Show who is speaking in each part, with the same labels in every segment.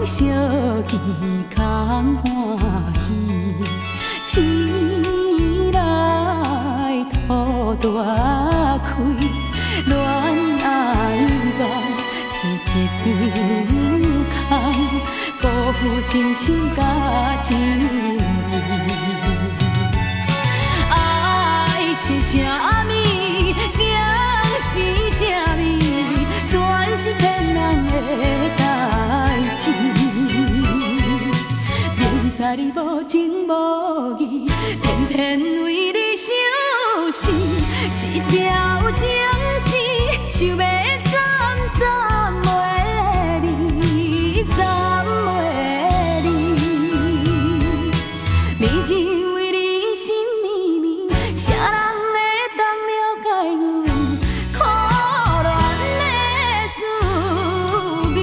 Speaker 1: 相見空歡喜，醒來肚大開，戀愛夢是一場空，辜負真心佮情意。愛是啥物？情是啥物？全是騙人的代誌。明知你無情無義，偏偏為你相死，一條情絲想欲斬斬袂離，斬袂離。明知為你心綿綿，啥人會當了解阮苦戀的滋味？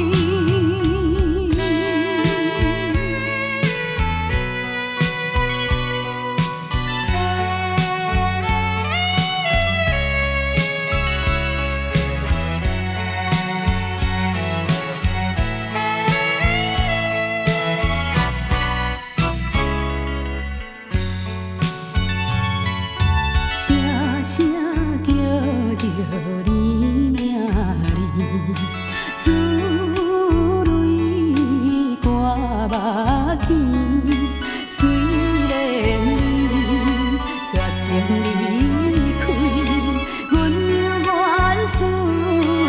Speaker 1: 聲聲叫著你名字，珠淚乾目墘。雖然你絕情離開，阮猶原思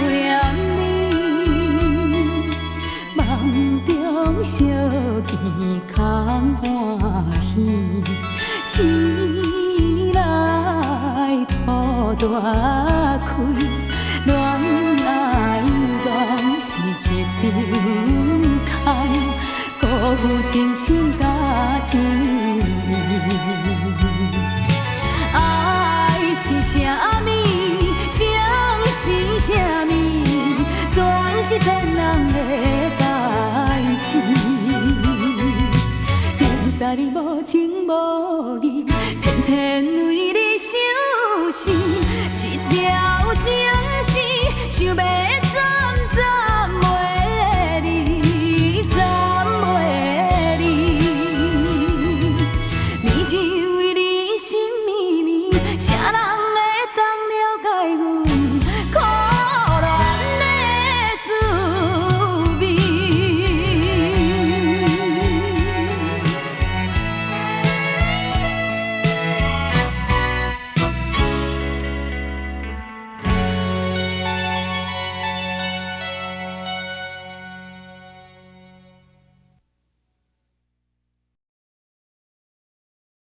Speaker 1: 念你。夢中相見空歡喜，醒來肚大開，戀愛夢是一場空，辜負真心佮情意。愛是啥物？情是啥物？全是騙人的代誌。明知你無情無義，